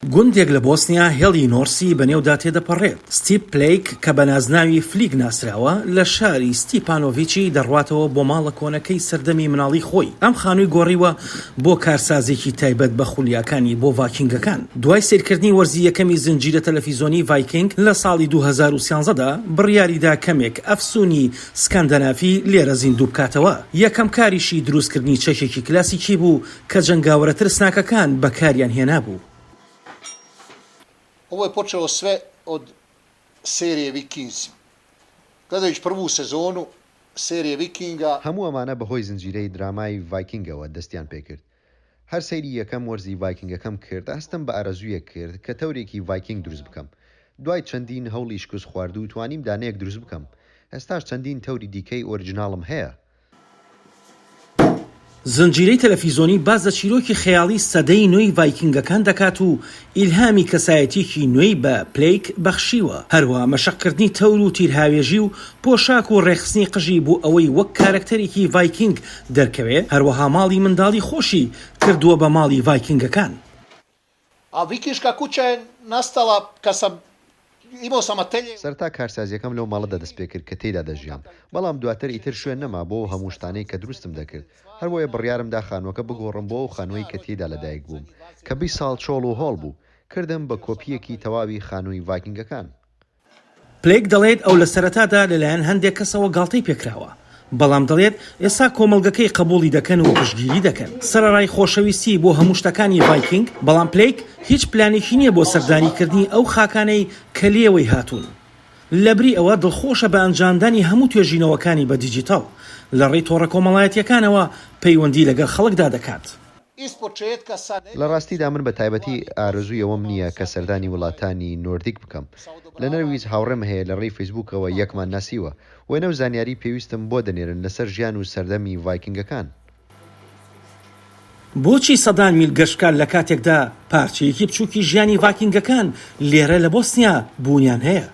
گوندێک لە بۆسنیا هێڵی نۆرسی بەنێودا تێدەپەڕێت. ستیپ پلەیک کە بە نازناوی فلیک ناسراوە، لە شاری ستیپانۆڤیچی دەڕواتەوە بۆ ماڵە کۆنەکەی سەردەمی مناڵی خۆی. ئەم خانووی گۆڕیوە بۆ کارسازێکی تایبەت بە خولیاکانی بۆ ڤاکینگەکان. دوای سەیرکردنی وەرزی یەکەمی زنجیرە تەلەفیزۆنی ڤایکینگ لە ساڵی 2013 دا، بڕیاریدا کەمێک ئەفسوونی سکاندەنافی لێرە زیندوو بکاتەوە. یەکەم کاریشی دروستکردنی چەکێکی کلاسیکی بوو کە جەنگاوەرە ترسناکەکان بەکاریان هێنابوو. Ovo je počelo sve od serije Vikings. Gledajući prvu sezonu serije Vikinga... هەموو ئەمانە بەهۆی زنجیرەی درامای ڤایکینگەوە دەستیان پێکرد. هەر سەیری یەکەم وەرزی ڤایکینگەکەم کرد هەستم بە ئارەزوویەک کرد کە تەورێکی ڤایکینگ دروست بکەم. دوای چەندین هەوڵی شکستخواردوو توانیم دانەیەک دروست بکەم. ئێستاش چەندین تەوری دیکەی ئۆریجناڵم هەیە. زنجیرەی تەلەفیزۆنی باس لە چیرۆکی خەیاڵی سەدەی نوێی ڤایکینگەکان دەکات و ئیلهامی کەسایەتییەکی نوێی بە پلەیک بەخشیوە، هەروەها مەشقکردنی تەور و تیرهاوێژی و پۆشاک و ڕێکخستنی قژی بۆ ئەوەی وەک کارەکتەرێکی ڤایکینگ دەرکەوێ، هەروەها ماڵی منداڵی خۆشی کردووە بە ماڵی ڤایکینگەکان. A vikinška kuća je nastala kad sam imao sam atelje. سەرەتا کارسازیەکەم لەو ماڵەدا دەستپێکرد کە تێیدا دەژیام، بەڵام دواتر ئیتر شوێن نەما بۆ ئەو هەموو شتانەی کە دروستم دەکرد، هەربۆیە بڕیارم دا خانووەکە بگۆڕم بۆ ئەو خانووەی کە تێیدا لەدایک بووم، کە 20 ساڵ چۆڵ و هۆڵ بوو، کردم بە کۆپییەکی تەواوی خانووی ڤایکینگەکان. پلەیک دەڵێت ئەو لە سەرەتادا لەلایەن هەندێک کەسەوە گاڵتەی پێکراوە، بەڵام دەڵێت ئێستا کۆمەڵگەکەی قبوڵی دەکەن و پشتگیری دەکەن. سەرەڕای خۆشەویستی بۆ هەموو شتەکانی ڤایکینگ، بەڵام پلەیک هیچ پلانێکی نییە بۆ سەردانیکردنی ئەو خاکانەی کە لێوەی هاتوون. لەبری ئەوە دڵخۆشە بە ئەنجامدانی هەموو توێژینەوەکانی بە دیجیتاڵ، لەڕێی تۆڕە کۆمەڵایەتییەکانەوە پەیوەندی لەگەڵ خەڵکدا دەکات. لە ڕاستیدا من بە تایبەتی ئارەزووی ئەوەم نییە کە سەردانی وڵاتانی نۆردیک بکەم. لە نەرویج هاوڕێم هەیە لە ڕێی فەیسبووکەوە یەکمان ناسیوە. وێنە و زانیاری پێویستم بۆ دەنێرن لەسەر ژیان و سەردەمی ڤایکینگەکان. بۆچی سەدان میل گەشت بکات لە کاتێکدا پارچەیەکی بچووکی ژیانی ڤاکینگەکان لێرە لە بۆسنیا بوونیان هەیە؟